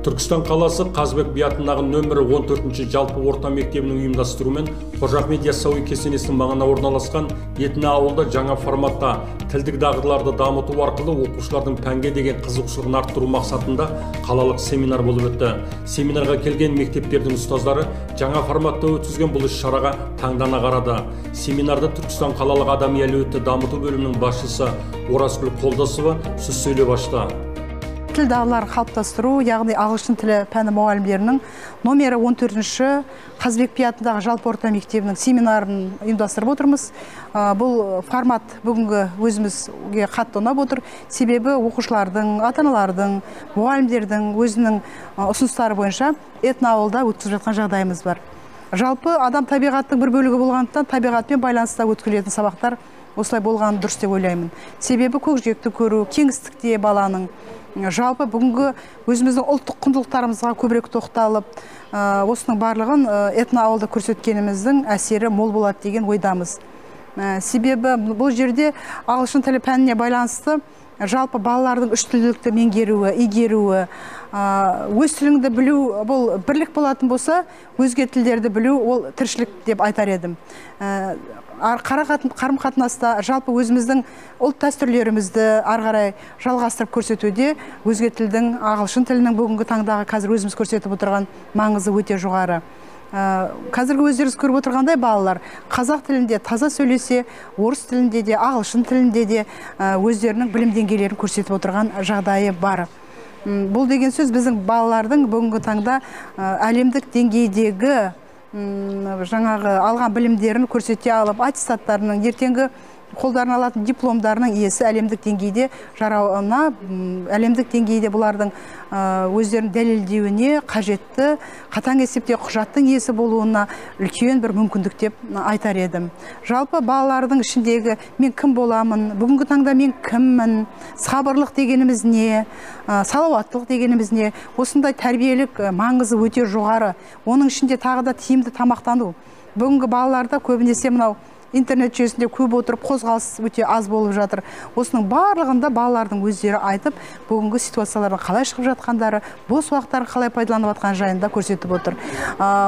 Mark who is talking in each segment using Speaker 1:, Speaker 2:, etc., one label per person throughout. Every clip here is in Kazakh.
Speaker 1: Түркістан қаласы Қазыбек би атындағы нөмірі 14-ші жалпы орта мектебінің ұйымдастыруымен Қожа Ахмет Яссауи кесенесінің маңына орналасқан этноауылда жаңа форматта тілдік дағдыларды дамыту арқылы оқушылардың пәнге деген қызығушылығын арттыру мақсатында қалалық семинар болып өтті. Семинарға келген мектептердің ұстаздары жаңа форматта өткізген бұл іс-шараға таңдана қарады. Семинарда Түркістан қалалық адами әлеуетті дамыту бөлімінің басшысы Оразгүл Қолдасова сөз сөйлеп ашты.
Speaker 2: Тіл дағдыларын қалыптастыру, яғни ағылшын тілі пәні мұғалімдерінің номері 14-ші Қазыбек би атындағы жалпы орта мектебінің семинарын ұйымдастырып отырмыз. Бұл формат бүгінгі өзімізге қатты ұнап отыр. Себебі оқушылардың, ата-аналардың, мұғалімдердің өзінің ұсыныстары бойынша этноауылда өткізіп жатқан жағдайымыз бар. Жалпы адам табиғаттың бір бөлігі болғандықтан табиғатпен байланыста өткізілетін сабақтар осылай болғаны дұрыс деп ойлаймын. Себебі көкжиекті көру, кеңістікте баланың жалпы бүгінгі өзіміздің ұлттық құндылықтарымызға көбірек тоқталып, осының барлығын этноауылда көрсеткеніміздің әсері мол болады деген ойдамыз. Себебі бұл жерде ағылшын тілі пәніне байланысты жалпы балалардың үш тілділікті меңгеруі, игеруі, өз тіліңді білу, бұл бірлік болатын болса, өзге тілдерді білу ол тіршілік деп айтар едім. Қарым-қатынаста жалпы өзіміздің ұлт дәстүрлерімізді ары қарай жалғастырып көрсетуде өзге тілдің, ағылшын тілінің бүгінгі таңдағы қазір өзіміз көрсетіп отырған маңызы өте жоғары. Қазіргі өздеріңіз көріп отырғандай балалар қазақ тілінде таза сөйлесе, орыс тілінде де, ағылшын тілінде де өздерінің білім деңгейлерін көрсетіп отырған жағдайы бар. Бұл деген сөз біздің балалардың бүгінгі таңда әлемдік деңгейдегі жаңағы алған білімдерін көрсете алып, аттестаттарының, ертеңгі қолдарына алатын дипломдарының иесі әлемдік деңгейде жарауына, әлемдік деңгейде бұлардың өздерін дәлелдеуіне қажетті қатаң есепте құжаттың иесі болуына үлкен бір мүмкіндік деп айтар едім. Жалпы балалардың ішіндегі мен кім боламын, бүгінгі таңда мен кіммін, сабырлық дегеніміз не, салауаттылық дегеніміз не, осындай тәрбиелік маңызы өте жоғары. Оның ішінде тағы да тиімді тамақтану. Бүгінгі балаларда көбінесе мынау интернет жүйесінде көп отырып, қозғалыс өте аз болып жатыр. Осының барлығында балалардың өздері айтып, бүгінгі ситуациялардан қалай шығып жатқандары, бос уақыттарын қалай пайдаланып жатқан жайында көрсетіп отыр.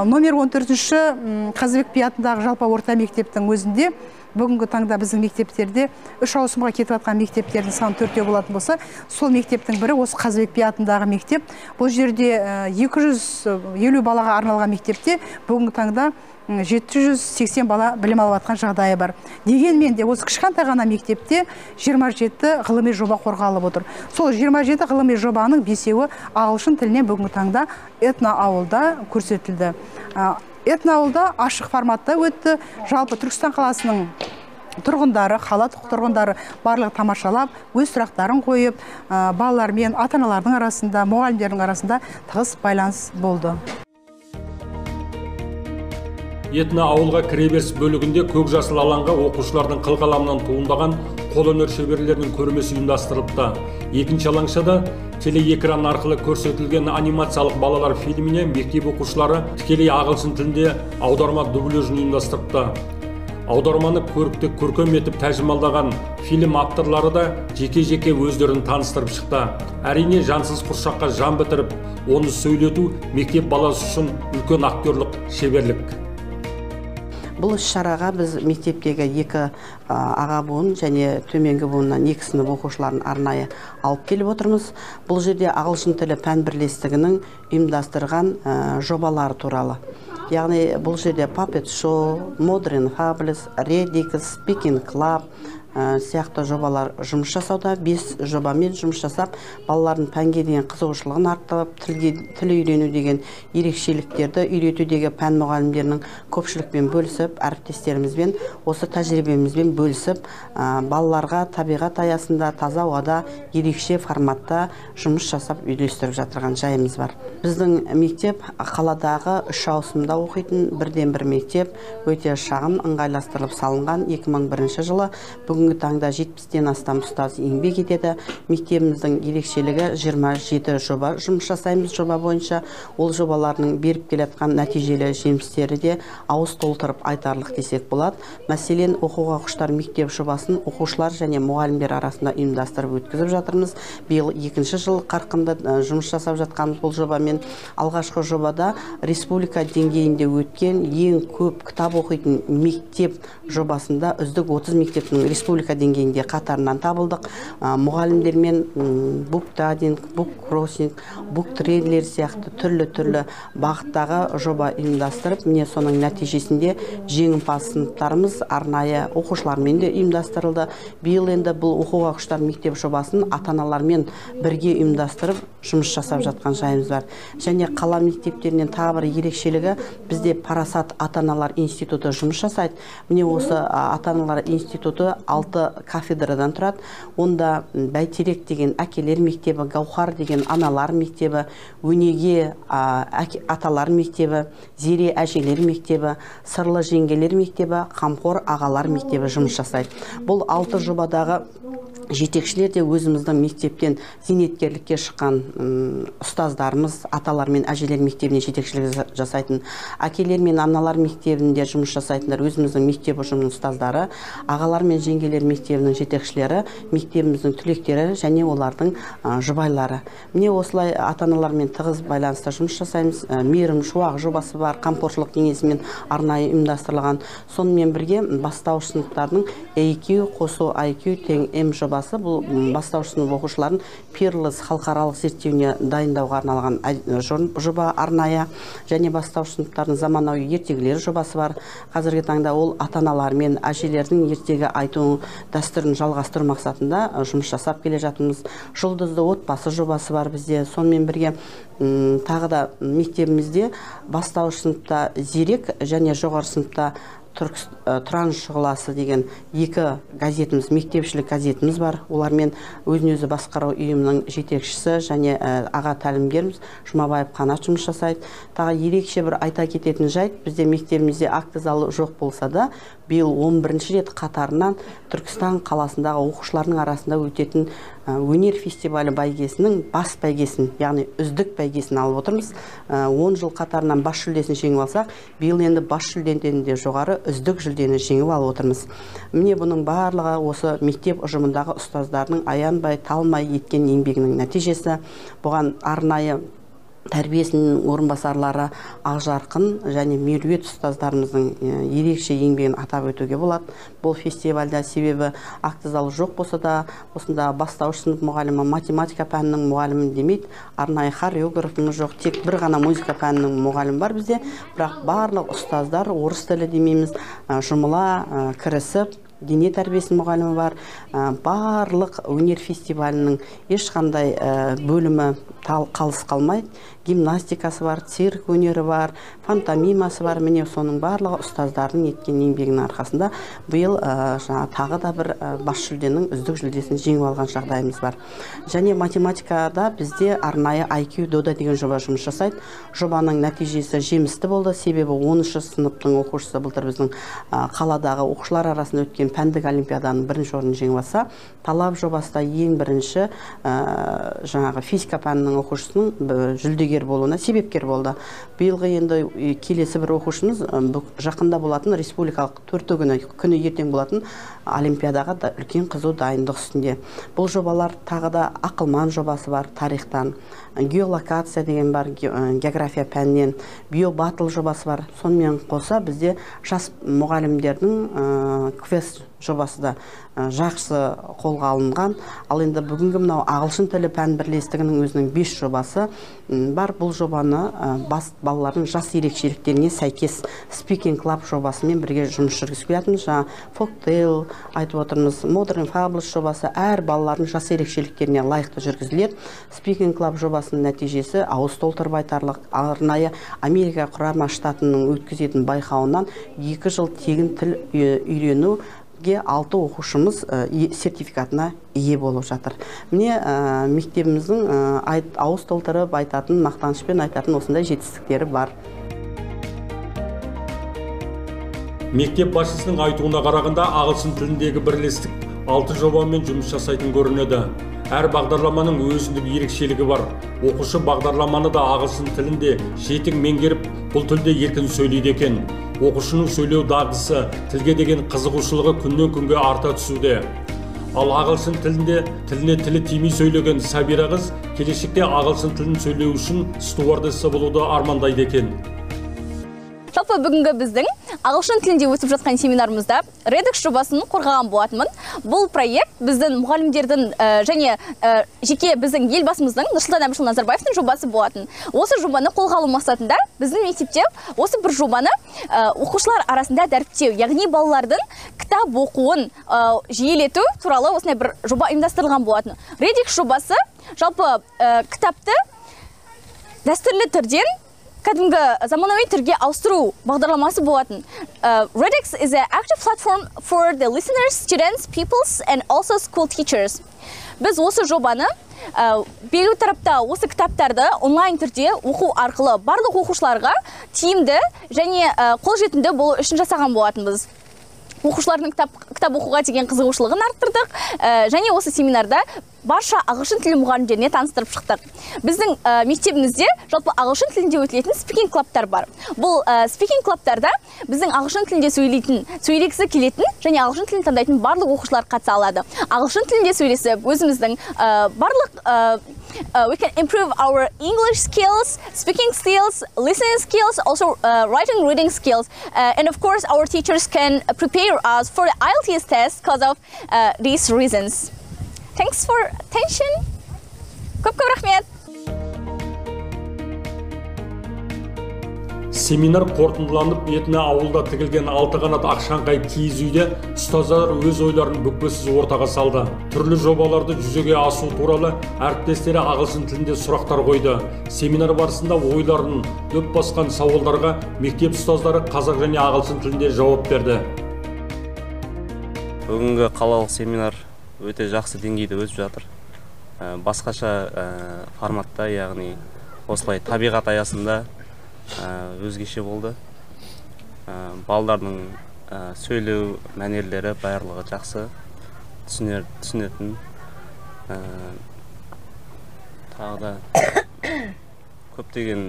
Speaker 2: Номер 14-ші Қазыбек би атындағы жалпы орта мектептің өзінде бүгінгі таңда біздің мектептерде үш ауысымға кетіп жатқан мектептердің саны 4-теу болатын болса, сол мектептің бірі осы Қазыбек би атындағы мектеп. Бұл жерде 250 балаға арналған мектепте бүгінгі таңда 780 бала білім алып жатқан жағдайы бар. Дегенмен де осы кішкентай ғана мектепте 27 ғылыми жоба қорғалып отыр. Сол 27 ғылыми жобаның 5-еуі ағылшын тілінен бүгінгі таңда этноауылда көрсетілді. Этноауылда ашық форматта өтті. Жалпы Түркістан қаласының тұрғындары, қала тұрғындары барлығы тамашалап, өз сұрақтарын қойып, балалар мен ата-аналардың арасында, мұғалімдердің арасында тығыз байланыс болды.
Speaker 1: Этноауылға кіреберіс бөлігінде көк жасыл алаңға оқушылардың қылқаламынан туындаған қолөнер шеберлерінің көрмесі ұйымдастырылыпты. Екінші алаңшада телеэкран арқылы көрсетілген анимациялық балалар фильміне мектеп оқушылары тікелей ағылшын тілінде аударма дубляжын ұйымдастырыпты. Аударманы көрікті көркем етіп тәржімалаған фильм авторлары да жеке-жеке өздерін таныстырып шықты. Әрине, жансыз құршаққа жан бітіріп, оны сөйлету мектеп баласы үшін үлкен актерлік шеберлік.
Speaker 3: Бұл іс-шараға біз мектептегі екі аға буын және төменгі буыннан екі сынып оқушыларын арнайы алып келіп отырмыз. Бұл жерде ағылшын тілі пән бірлестігінің ұйымдастырған жобалары туралы. Яғни бұл жерде Puppet Show, Modern Fables, Redix, Speaking Club сияқты жобалар жұмыс жасауда. 5 жобамен жұмыс жасап, балалардың пәнге деген қызығушылығын арттырып, тіл үйрену деген ерекшеліктерді үйретудегі пән мұғалімдерінің көпшілікпен бөлісіп, әріптестерімізбен осы тәжірибемізбен бөлісіп, балаларға табиғат аясында, таза ауада ерекше форматта жұмыс жасап үйлестіріп жатырған жайымыз бар. Біздің мектеп қаладағы 3 ауысымда оқитын бірден бір мектеп, өте шағын, ыңғайластырылып салынған 2001 жылы. Бүгінгі таңда 70-тен астам ұстаз еңбек етеді. Мектебіміздің ерекшелігі 27 жоба жұмыс жасаймыз жоба бойынша. Ол жобалардың беріп келе жатқан нәтижелі жемістері де ауыз толтырып айтарлық десек болады. Мәселен, оқуға құштар мектеп жобасын оқушылар және мұғалімдер арасында ұйымдастырып өткізіп жатырмыз. Биыл екінші жыл қарқынды жұмыс жасап жатқанымыз бұл жобамен. Алғашқы жобада республика деңгейінде өткен ең көп кітап оқитын мектеп жобасында үздік 30 мектептің республика деңгейінде қатарынан табылдық. Мұғалімдермен буктадинг, буккроссинг, буктрейлер сияқты түрлі-түрлі бағыттағы жоба ұйымдастырып, міне соның нәтижесінде жеңімпаз сыныптарымыз арнайы оқушылармен де ұйымдастырылды. Биыл енді бұл оқуға құштар мектеп жобасын ата-аналармен бірге ұйымдастырып жұмыс жасап жатқан жайымыз бар. Және қала мектептерінен тағы бір ерекшелігі, бізде Парасат ата-аналар институты жұмыс жасайды. Міне осы ата-аналар институты 6 кафедрадан тұрады. Онда Бәйтерек деген әкелер мектебі, Гауһар деген аналар мектебі, Өнеге аталар мектебі, Зере әжелер мектебі, Сырлы жеңгелер мектебі, Қамқор ағалар мектебі жұмыс жасайды. Бұл 6 жобадағы жетекшілер де өзіміздің мектептен зейнеткерлікке шыққан ұстаздарымыз, аталар мен әжелер мектебіне жетекшілік жасайтын, әкелер мен аналар мектебінде жұмыс жасайтындар өзіміздің мектеп ұжымының ұстаздары, ағалар мен жеңгелер мектебінің жетекшілері, мектебіміздің түлектері және олардың жұбайлары. Міне осылай ата-аналармен тығыз байланыста жұмыс жасаймыз. Мейірім шуақ жобасы бар, қамқоршылық кеңесімен арнайы ұйымдастырылған. Сонымен бірге бастауыш сыныптардың AQ қосу IQ тең М жобасы, бұл бастауыш сынып оқушыларын Пирлес халықаралық зерттеуіне дайындауға арналған жоба арнайы. Және бастауыш сыныптардың заманауи ертегілері жобасы бар. Қазіргі таңда ол ата-аналар мен әжелердің ертегі айту дәстүрін жалғастыру мақсатында жұмыс жасап келе жатырмыз. Жұлдызды отбасы жобасы бар бізде. Сонымен бірге тағы да мектебімізде бастауыш сыныпта Зерек және жоғары сыныпта Тұран шұғыласы деген екі газетіміз, мектепшілік газетіміз бар. Олармен өзін-өзі басқару ұйымының жетекшісі және аға тәлімгеріміз Жұмабаев Қанат жұмыс жасайды. Тағы ерекше бір айта кететін жайт, бізде мектебімізде акт залы жоқ болса да, биыл 11-ші рет қатарынан Түркістан қаласындағы оқушылардың арасында өтетін өнер фестивалі бәйгесінің бас бәйгесін, яғни үздік бәйгесін алып отырмыз. 10 жыл қатарынан бас жүлдесін жеңіп алсақ, биыл енді бас жүлдеден де жоғары үздік жүлдені жеңіп алып отырмыз. Міне бұның барлығы осы мектеп ұжымындағы ұстаздардың аянбай, талмай еткен еңбегінің нәтижесі. Бұған арнайы тәрбиесінің орынбасарлары Ақжарқын және Меруерт ұстаздарымыздың ерекше еңбегін атап өтуге болады бұл фестивальда. Себебі акт залы жоқ болса да, осында бастауыш сынып мұғалімі, математика пәнінің мұғалімі демейді, арнайы хореографымыз жоқ, тек бір ғана музыка пәнінің мұғалімі бар бізде. Бірақ барлық ұстаздар орыс тілі демейміз, жұмыла кірісіп, дене тәрбиесінің мұғалімі бар. Барлық өнер фестивалінің ешқандай бөлімі қалыс қалмайды. Гимнастикасы бар, цирк өнері бар, пантомимасы бар. Міне соның барлығы ұстаздардың еткен еңбегінің арқасында биыл тағы да бір бас жүлденің үздік жүлдесін жеңіп алған жағдайымыз бар. Және математикада бізде арнайы IQ Дода деген жоба жұмыс жасайды. Жобаның нәтижесі жемісті болды, себебі 10-шы сыныптың оқушысы былтыр біздің қаладағы оқушылар арасында өткен пәндік олимпиаданың бірінші орнын жеңіп алса, Талап жобасы да ең бірінші жаңағы физика пәнінің оқушысының жүлдегер болуына себепкер болды. Биылғы енді келесі бір оқушымыз жақында болатын республикалық төрті күні ертең болатын олимпиадаға да үлкен қызу дайындық үстінде. Бұл жобалар тағы да Ақылман жобасы бар тарихтан, геолокация деген бар география пәнінен, биобаттл жобасы бар. Сонымен қоса бізде жас мұғалімдердің квест жобасы да жақсы қолға алынған. Ал енді бүгінгі мынау ағылшын тілі пән бірлестігінің өзінің 5 жобасы бар. Бұл жобаны бас балалардың жас ерекшеліктеріне сәйкес Speaking Club жобасымен бірге жұмыс жүргізіп келатырмыз. Жаңа Folktale айтып отырмыз, Modern Fables жобасы әр балалардың жас ерекшеліктеріне лайықты жүргізіледі. Speaking Club жобасының нәтижесі ауыз толтырып айтарлық. Арнайы Америка Құрама Штатының өткізетін байқауынан 2 жыл тегін тіл үйрену 6 оқушымыз сертификатына ие болып жатыр. Міне мектебіміздің ауыз толтырып айтатын, мақтанышпен айтатын осындай жетістіктері бар.
Speaker 1: Мектеп басшысының айтуына қарағанда, ағылшын тіліндегі бірлестік 6 жобамен жұмыс жасайтын көрінеді. Әр бағдарламаның өзіндік ерекшелігі бар. Оқушы бағдарламаны да ағылшын тілінде жетік меңгеріп, бұл тілде еркін сөйлейді екен. Оқушының сөйлеу дағдысы, тілге деген қызығушылығы күннен күнге арта түсуде. Ал ағылшын тілінде тіліне тілі тимей сөйлеген Сабира қыз келешекте ағылшын тілін сөйлеу үшін стюардесса болуды армандайды екен.
Speaker 4: Жалпы бүгінгі біздің ағылшын тілінде өтіп жатқан семинарымызда Readx жобасын қорғаған болатынмын. Бұл проект біздің мұғалімдердің және жеке біздің елбасымыздың Нұрсұлтан Әбішұлы Назарбаевтың жобасы болатын. Осы жобаны қолға алу мақсатында біздің мектепте осы бір жобаны оқушылар арасында дәріптеу, яғни балалардың кітап оқуын жиілету туралы осындай бір жоба ұйымдастырылған болатын. Readx жобасы жалпы кітапты дәстүрлі түрден кәдімгі заманауи түрге ауыстыру бағдарламасы болатын. Readx is an active platform for the listeners, students, pupils and also school teachers. Біз осы жобаны белгілі тарапта осы кітаптарды онлайн түрде оқу арқылы барлық оқушыларға тиімді және қолжетімді болу үшін жасаған болатынбыз. Оқушылардың кітап оқуға деген қызығушылығын арттырдық және осы семинарда барша ағылшын тілі мұғалімдеріне таныстырып шықтық. Біздің мектебімізде жалпы ағылшын тілінде өтілетін speaking клабтар бар. Бұл speaking клабтарда біздің ағылшын тілінде сөйлегісі келетін және ағылшын тілін таңдайтын барлық оқушылар қатыса алады. Ағылшын тілінде сөйлесіп, өзіміздің барлық we can improve our English skills, speaking skills, listening skills, also writing, reading skills. And of course, our teachers can prepare us for the IELTS test because of these reasons. Thanks for attention. Көп-көп рахмет.
Speaker 1: Семинар қорытындыланып, этноауылда тігілген алты қанат ақшаңқай киіз үйде ұстаздар өз ойларын бүкпесіз ортаға салды. Түрлі жобаларды жүзеге асу туралы әріптестері ағылшын тілінде сұрақтар қойды. Семинар барысында ойларын дөп басқан сауалдарға мектеп ұстаздары қазақ және ағылшын тілінде жауап берді.
Speaker 5: Бүгінгі қалалық семинар өте жақсы деңгейде өтіп жатыр. Басқаша форматта, яғни осылай табиғат аясында өзгеше болды. Балалардың сөйлеу мәнерлері барлығы жақсы, түсінетін. Тағы да көптеген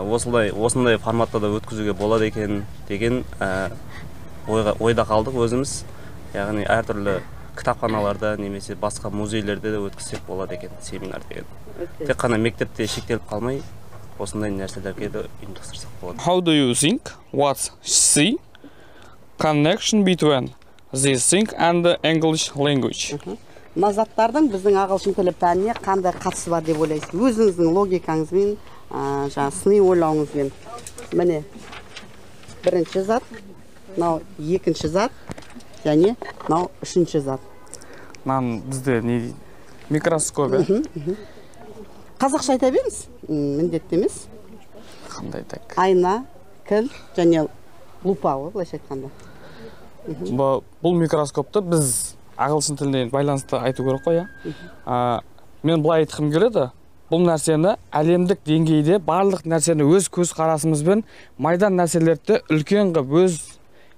Speaker 5: осындай форматта да өткізуге болады екен деген ойда қалдық өзіміз. Яғни әртүрлі кітапханаларда немесе басқа музейлерде де өткізсек болады екен семинар деген. Тек қана мектепте шектеліп қалмай, осындай нәрселерге де ұйымдастырсақ болады.
Speaker 6: How do you think what's the connection between this thing and the English language?
Speaker 3: Мына заттардың біздің ағылшын тілі пәніне қандай қатысы бар деп ойлайсыз? Өзіңіздің логикаңызбен, жаңа сыни ойлауыңызбен. Міне, бірінші зат, мынау екінші зат, және мынау үшінші зат.
Speaker 6: Мынаны бізде не дейді? Микроскоп.
Speaker 3: Қазақша айта беріңіз, міндетті емес.
Speaker 6: Қандай так?
Speaker 3: Айна, кіл және лупа, былайша айтқанда.
Speaker 6: Бұл микроскопты біз ағылшын тіліне байланысты айту керек қой, иә? Мен былай айтқым келеді. Бұл нәрсені әлемдік деңгейде барлық нәрсені өз көзқарасымызбен майдан нәрселерді үлкен қылып өз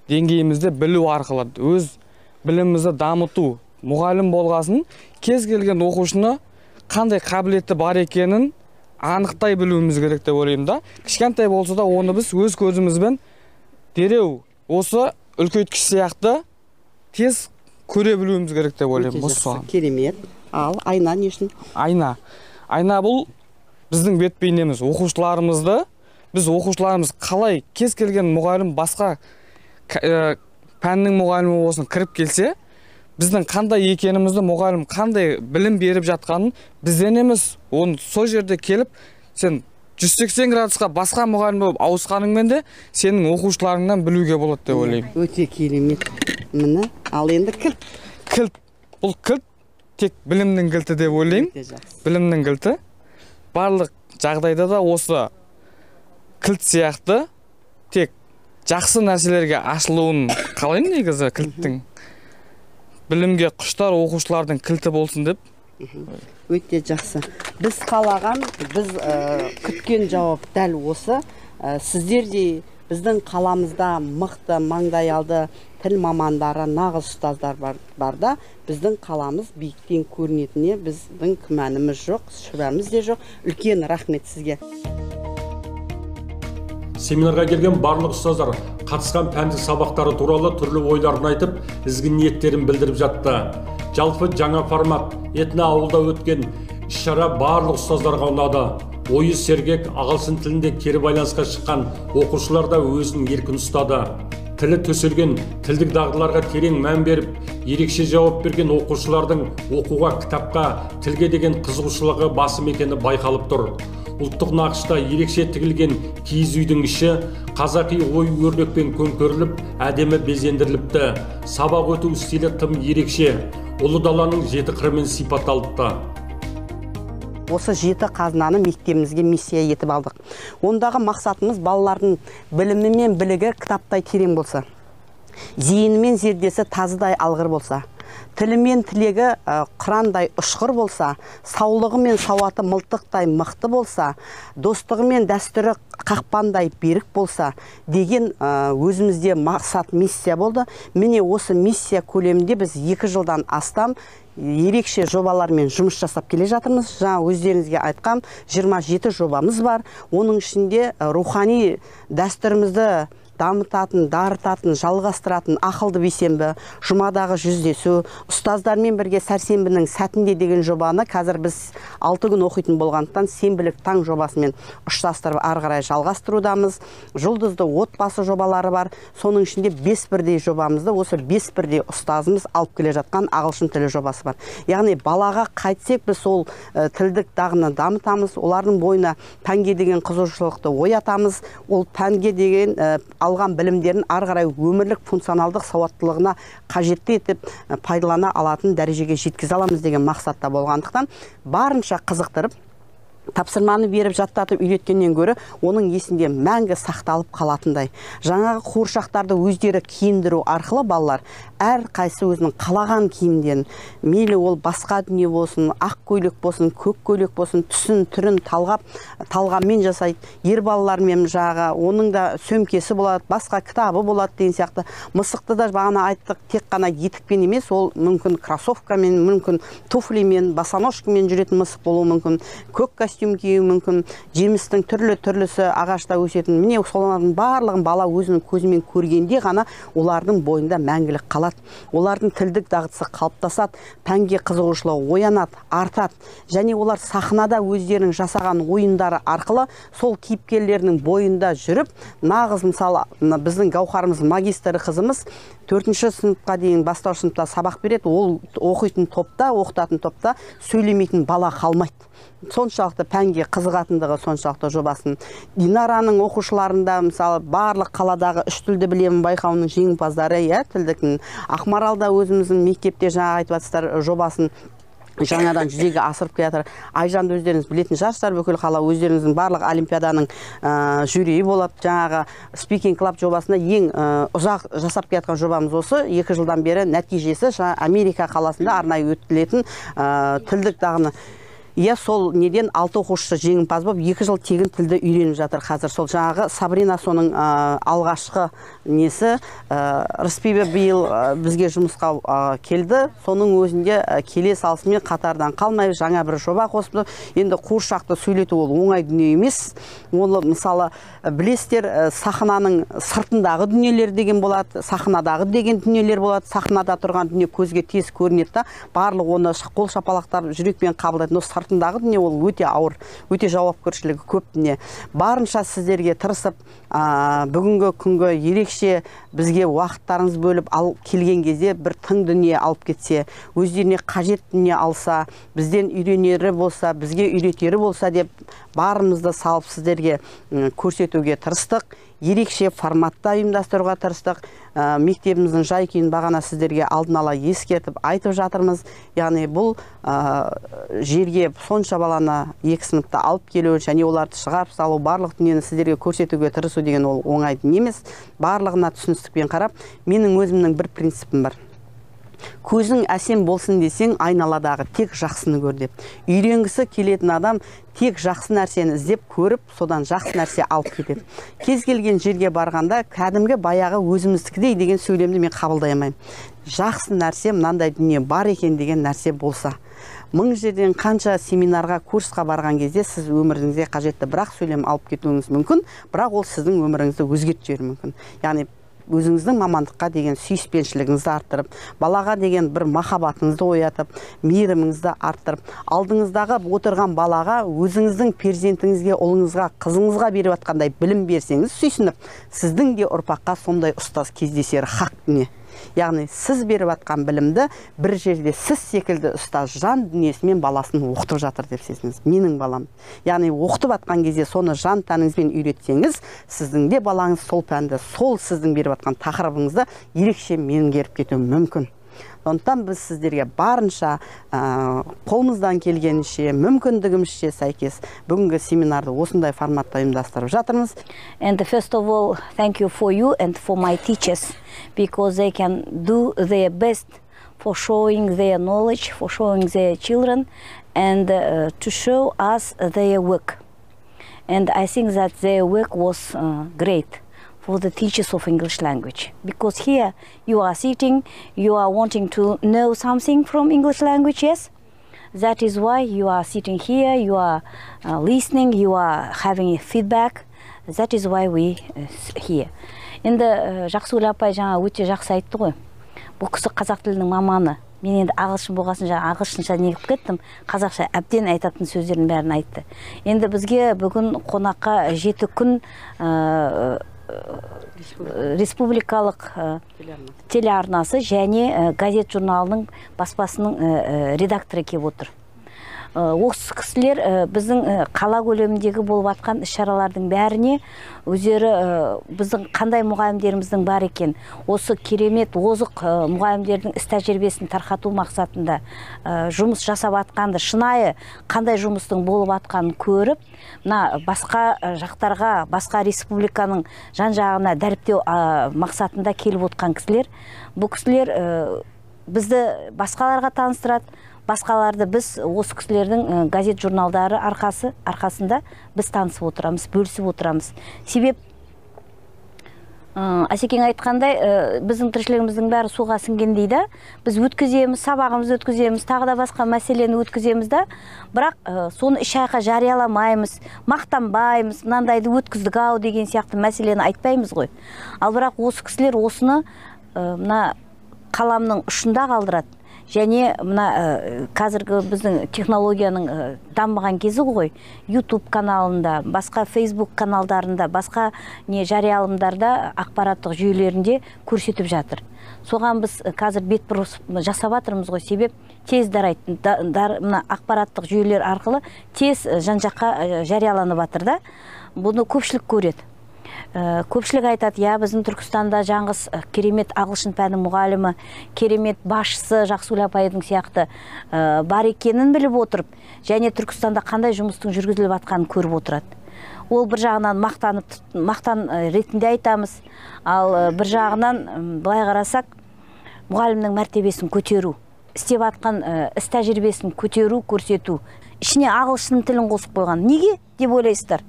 Speaker 6: деңгейімізде білу арқылы өз білімімізді дамыту, мұғалім болғасын кез келген оқушыны қандай қабілеті бар екенін анықтай білуіміз керек деп ойлаймын да. Кішкентай болса да оны біз өз көзімізбен дереу осы үлкейткіш сияқты тез көре білуіміз керек деп ойлаймын. Осы
Speaker 3: керемет. Ал айна не үшін?
Speaker 6: Айна. Айна бұл біздің бет бейнеміз. Оқушыларымызды, біз оқушыларымыз қалай кез келген мұғалім басқа пәннің мұғалімі болсын кіріп келсе, біздің қандай екенімізді мұғалім қандай білім беріп жатқанын бізден емес, оны сол жерде келіп, сен 180 градусқа басқа мұғалім болып ауысқаныңмен де сенің оқушыларыңнан білуге болады деп ойлаймын.
Speaker 3: Өте керемет. Міне, ал енді кілт.
Speaker 6: Кілт. Бұл кілт тек білімнің кілті деп ойлаймын. Білімнің кілті. Барлық жағдайда да осы кілт сияқты тек жақсы нәрселерге ашылуын қалаймын негізі кілттің. Білімге құштар оқушылардың кілті болсын деп.
Speaker 3: Өте жақсы. Біз қалаған, біз күткен жауап дәл осы. Сіздердей біздің қаламызда мықты, маңдай алды, тіл мамандары, нағыз ұстаздар барда біздің қаламыз биіктен көрінетініне біздің күмәніміз жоқ, шүбәміз де жоқ. Үлкен рахмет сізге.
Speaker 1: Семинарға келген барлық ұстаздар қатысқан пәндік сабақтары туралы түрлі ойларын айтып, ізгі ниеттерін білдіріп жатты. Жалпы жаңа формат этноауылда өткен іс-шара барлық ұстаздарға ұнады. Ойы сергек, ағылшын тілінде кері байланысқа шыққан оқушылар да өзін еркін ұстады. Тілі төселген, тілдік дағдыларға терең мән беріп, ерекше жауап берген оқушылардың оқуға, кітапқа, тілге деген қызығушылығы басым екені байқалып тұр. Ұлттық нақышта ерекше тігілген киіз үйдің іші қазақи ою өрнекпен көмкеріліп, әдемі безендіріліпті. Сабақ өту стилі тым ерекше, ұлы даланың жеті қырымен сипатталыпты.
Speaker 3: Осы жеті қазынаны мектебімізге миссия етіп алдық. Ондағы мақсатымыз балалардың білімі мен білігі кітаптай терең болса, зейіні мен зердесі тазыдай алғыр болса, тілі мен тілегі қырандай ұшқыр болса, саулығы мен сауаты мылтықтай мықты болса, достығы мен дәстүрі қақпандай берік болса деген өзімізде мақсат, миссия болды. Міне осы миссия көлемінде біз 2 жылдан астам ерекше жобалармен жұмыс жасап келе жатырмыз. Жаңа өздеріңізге айтқам, 27 жобамыз бар. Оның ішінде рухани дәстүрімізді дамытатын, дарытатын, жалғастыратын ақылды бейсенбі, жұмадағы жүздесу, ұстаздармен бірге сәрсенбінің сәтінде деген жобаны қазір біз 6 күн оқитын болғандықтан сенбілік таң жобасымен ұштастырып ары қарай жалғастырудамыз. Жұлдызды отбасы жобалары бар. Соның ішінде 5 бірдей жобамызды осы 5 бірдей ұстазымыз алып келе жатқан ағылшын тілі жобасы бар. Яғни балаға қайтсек біз сол тілдік дағыны дамытамыз, олардың бойына пәнге деген қызығушылықты оятамыз, ол пәнге деген алған білімдерін ары қарай өмірлік функционалдық сауаттылығына қажетті етіп пайдалана алатын дәрежеге жеткізе аламыз деген мақсатта болғандықтан барынша қызықтырып, тапсырманы беріп жаттатып үйреткеннен гөрі оның есінде мәңгі сақталып қалатындай. Жаңағы қуыршақтарды өздері киіндіру арқылы балалар әр қайсы өзінің қалаған киімдерін, мейлі ол басқа дүние болсын, ақ көйлек болсын, көк көйлек болсын, түсін, түрін талғап, талғаммен жасайды. Ер балалармен жаңағы оның да сөмкесі болады, басқа кітабы болады деген сияқты. Мысықты да бағана айттық, тек қана етікпен емес, ол мүмкін кроссовкамен, мүмкін туфлимен, босоножкамен жүретін мысық болуы мүмкін, көк костюм киюі мүмкін, жемістің түрлі-түрлісі ағашта өсетін. Міне солардың барлығын бала өзінің көзімен көргенде ғана олардың бойында мәңгілік қалады. Олардың тілдік дағдысы қалыптасады, пәнге қызығушылығы оянады, артады. Және олар сахнада өздерінің жасаған ойындары арқылы сол кейіпкерлерінің бойында жүріп, нағыз мысалы біздің Гауһарымыз магистр қызымыз 4-ші сыныпқа дейін бастауыш сыныпта сабақ береді, ол оқитын топта, оқытатын топта сөйлемейтін бала қалмайды. Соншалықты пәнге қызығатындығы, соншалықты жобасын. Динараның оқушыларында мысалы барлық қаладағы 3 тілді білемін байқауының жеңімпаздары, иә, тілдіктің. Ақмаралда өзіміздің мектепте жаңа айтып жатсыздар жобасын жаңадан жүзеге асырып келе жатыр. Айжанды өздеріңіз білетін шығарсыздар, бүкіл қала өздеріңіздің барлық олимпиаданың жюриі болып, жаңағы Speaking Club жобасында ең ұзақ жасап келе жатқан жобамыз осы. 2 жылдан бері нәтижесі Америка қаласында арнайы өткізілетін тілдік дағыны. Иә, сол неден 6 оқушысы жеңімпаз болып, 2 жыл тегін тілді үйреніп жатыр қазір. Сол жаңағы Сабрина соның алғашқы несі, Рысбибі биыл бізге жұмысқа келді. Соның өзінде келе салысымен қатардан қалмай жаңа бір жоба қосыпты. Енді қуыршақты сөйлету ол оңай дүние емес. Ол мысалы білесіздер, сахнаның сыртындағы дүниелер деген болады, сахнадағы деген дүниелер болады. Сахнада тұрған дүние көзге тез көрінеді да, барлық оны қол шапалақтап жүрекпен қабылдайды. Но сыртындағы дүние ол өте ауыр, өте жауапкершілігі көп дүние. Барынша сіздерге тырысып, бүгінгі күнгі ерекше бізге уақыттарыңыз бөліп алып келген кезде бір тың дүние алып кетсе, өздеріне қажет дүние алса, бізден үйренері болса, бізге үйретері болса деп барымызды салып сіздерге көрсетуге тырыстық. Ерекше форматта ұйымдастыруға тырыстық. Мектебіміздің жай күйін бағана сіздерге алдын ала ескертіп айтып жатырмыз. Яғни бұл жерге сонша баланы 2 сыныпта алып келу және оларды шығарып салу, барлық дүниені сіздерге көрсетуге тырысу деген ол оңай дүние емес. Барлығына түсіністікпен қарап, менің өзімнің бір принципім бар. Көзің әсем болсын десең, айналадағы тек жақсыны көр деп. Үйренгісі келетін адам тек жақсы нәрсені іздеп көріп, содан жақсы нәрсе алып кетеді. Кез келген жерге барғанда кәдімгі баяғы өзіміздікідей деген сөйлемді мен қабылдай алмаймын. Жақсы нәрсе, мынандай дүние бар екен деген нәрсе болса. Мың жерден қанша семинарға, курсқа барған кезде сіз өміріңізге қажетті бірақ сөйлем алып кетуіңіз мүмкін, бірақ ол сіздің өміріңізді өзгертіп жіберуі мүмкін. Яғни өзіңіздің мамандыққа деген сүйіспеншілігіңізді арттырып, балаға деген бір махаббатыңызды оятып, мейіріміңізді арттырып, алдыңыздағы отырған балаға өзіңіздің перзентіңізге, ұлыңызға, қызыңызға беріп жатқандай білім берсеңіз, сүйсініп, сіздің де ұрпаққа сондай ұстаз кездесері хақ дүние. Яғни сіз беріп жатқан білімді бір жерде сіз секілді ұстаз жан дүниесімен баласын оқытып жатыр деп сезініңіз. Менің балам. Яғни оқытып жатқан кезде соны жан тәніңізбен үйретсеңіз, сіздің де балаңыз сол пәнді, сол сіздің беріп жатқан тақырыбыңызды ерекше меңгеріп кетуі мүмкін. Сондықтан біз сіздерге барынша қолымыздан келгенше, мүмкіндігімізше сәйкес бүгінгі семинарды осындай форматта ұйымдастырып жатырмыз.
Speaker 7: And first of all, thank you for you and for my teachers, because they can do their best for showing their knowledge, for showing their children, and to show us their work. And I think that their work was great for the teachers of English language, because here you are sitting, you are wanting to know something from English language, yes? That is why you are sitting here, you are listening, you are having feedback. That is why we here. Енді Жақсыгүл апай жаңа өте жақсы айтты ғой. Бұл кісі қазақ тілінің маманы. Мен енді ағылшын болғасын жаңа ағылшынша неғып кеттім, қазақша әбден айтатын сөздердің бәрін айтты. Енді бізге бүгін қонаққа 7 күн республикалық телеарнасы және газет журналының баспасының редакторы келіп отыр. Осы кісілер біздің қала көлеміндегі болып жатқан іс-шаралардың бәріне өздері біздің қандай мұғалімдеріміздің бар екен, осы керемет озық мұғалімдердің іс тәжірибесін тарқату мақсатында жұмыс жасап жатқанды, шынайы қандай жұмыстың болып жатқанын көріп, мына басқа жақтарға, басқа республиканың жан-жағына дәріптеу мақсатында келіп отқан кісілер. Бұл кісілер бізді басқаларға таныстырады. Басқаларды біз осы кісілердің газет журналдары арқасында біз танысып отырамыз, бөлісіп отырамыз. Себеп Асекең айтқандай, біздің тіршілігіміздің бәрі суға сіңген дейді. Біз өткіземіз, сабағымызды өткіземіз, тағы да басқа мәселені өткіземіз да, бірақ соны еш жаққа жарияламаймыз, мақтанбаймыз, мынандайды өткіздік ау деген сияқты мәселені айтпаймыз ғой. Ал бірақ осы кісілер осыны мына қаламның ұшында қалдырады. Және мына қазіргі біздің технологияның дамыған кезі ғой, YouTube каналында, басқа Facebook каналдарында, басқа не жариялымдарда, ақпараттық жүйелерінде көрсетіп жатыр. Соған біз қазір бетбұрыс жасап жатырмыз ғой, себеп тез дарайды, мына ақпараттық жүйелер арқылы тез жан-жаққа жарияланып жатыр да. Бұны көпшілік көреді. Көпшілік айтады, я біздің Түркістанда жаңғыз керемет ағылшын пәні мұғалімі, керемет басшысы Жақсыгүл апайдың сияқты бар екенін біліп отырып, және Түркістанда қандай жұмыстың жүргізіліп жатқанын көріп отырады. Ол бір жағынан мақтанып, мақтан ретінде айтамыз, ал бір жағынан былай қарасақ, мұғалімнің мәртебесін көтеру, істеп жатқан іс тәжірибесін көтеру, көрсету. Ішіне ағылшын тілін қосып қойған. Неге деп ойлайсыздар?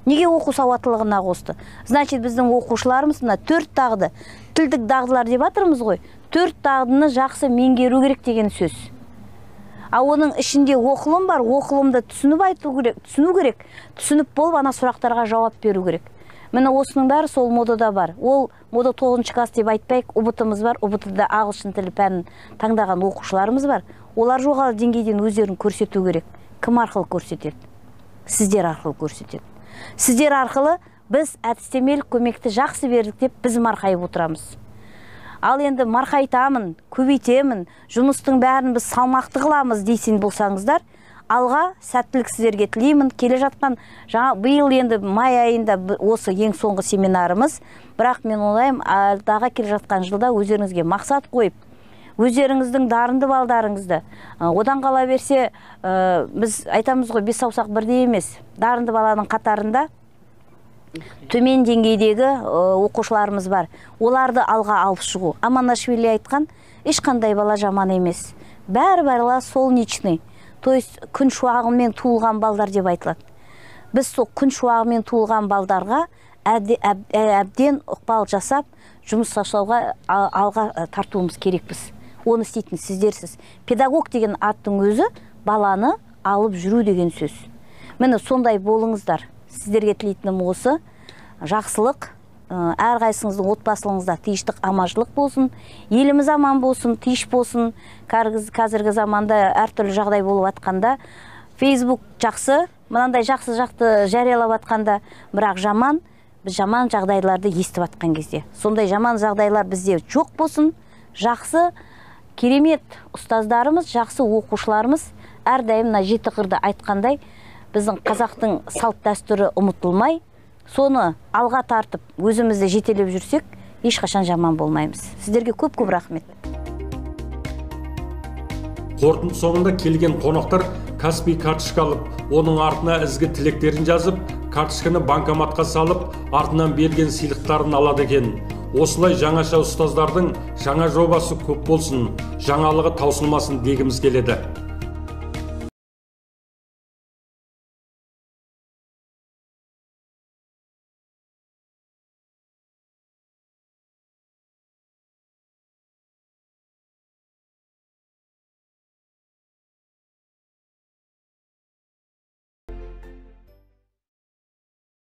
Speaker 7: Неге оқу сауаттылығына қосты? Значит, біздің оқушыларымыз мына 4 дағды, тілдік дағдылар деп жатырмыз ғой, 4 дағдыны жақсы меңгеру керек деген сөз. А оның ішінде оқылым бар, оқылымды түсініп айту керек, түсіну керек, түсініп болып ана сұрақтарға жауап беру керек. Міне осының бәрі сол модада бар. Ол мода 9 класс деп айтпайық, ҰБТ-мыз бар, ҰБТ-да ағылшын тілі пәнін таңдаған оқушыларымыз бар. Олар жоғары деңгейден өздерін көрсету керек. Кім арқылы көрсетеді? Сіздер арқылы көрсетеді. Сіздер арқылы біз әдістемелік көмекті жақсы бердік деп біз марқайып отырамыз. Ал енді марқайтамын, көбейтемін, жұмыстың бәрін біз салмақты қыламыз дейсін болсаңыздар, алға сәттілік сіздерге тілеймін. Келе жатқан жаңа биыл енді май айында осы ең соңғы семинарымыз, бірақ мен ойлаймын, алдағы келе жатқан жылда өздеріңізге мақсат қойып, өздеріңіздің дарынды балдарыңызды, одан қала берсе, біз айтамыз ғой, 5 саусақ бірдей емес, дарынды баланың қатарында төмен деңгейдегі оқушыларымыз бар. Оларды алға алып шығу. Аманашвили айтқан, Ешқандай бала жаман емес. Бәрі бала солнечный, то есть күн шуағымен туылған балдар деп айтылады. Біз сол күн шуағымен туылған балдарға әбден ықпал жасап, жұмыс жасауға алға тартуымыз керекпіз. Оны істейтін сіздерсіз. Педагог деген аттың өзі баланы алып жүру деген сөз. Міне, сондай болыңыздар. Сіздерге тілейтінім осы. Жақсылық, әрқайсыңыздың отбасыларыңызда тыныштық, аманшылық болсын, еліміз аман болсын, тыныш болсын. Қазіргі заманда әртүрлі жағдай болып жатқанда, Facebook жақсы, мынандай жақсы жақты жариялап жатқанда, бірақ жаман, біз жаман жағдайларды естіп жатқан кезде. Сондай жаман жағдайлар бізде жоқ болсын. Жақсы, керемет ұстаздарымыз, жақсы оқушыларымыз әрдайым мына жеті қырды айтқандай, біздің қазақтың салт дәстүрі ұмытылмай, соны алға тартып, өзімізді жетелеп жүрсек, ешқашан жаман болмаймыз. Сіздерге көп-көп рахмет.
Speaker 1: Қорытынды соңында келген қонақтар Каспий карточка алып, оның артына ізгі тілектерін жазып, карточканы банкоматқа салып, артынан берген сыйлықтарын алады екен. Осылай жаңаша ұстаздардың жаңа жобасы көп болсын, жаңалығы таусылмасын дегіміз келеді.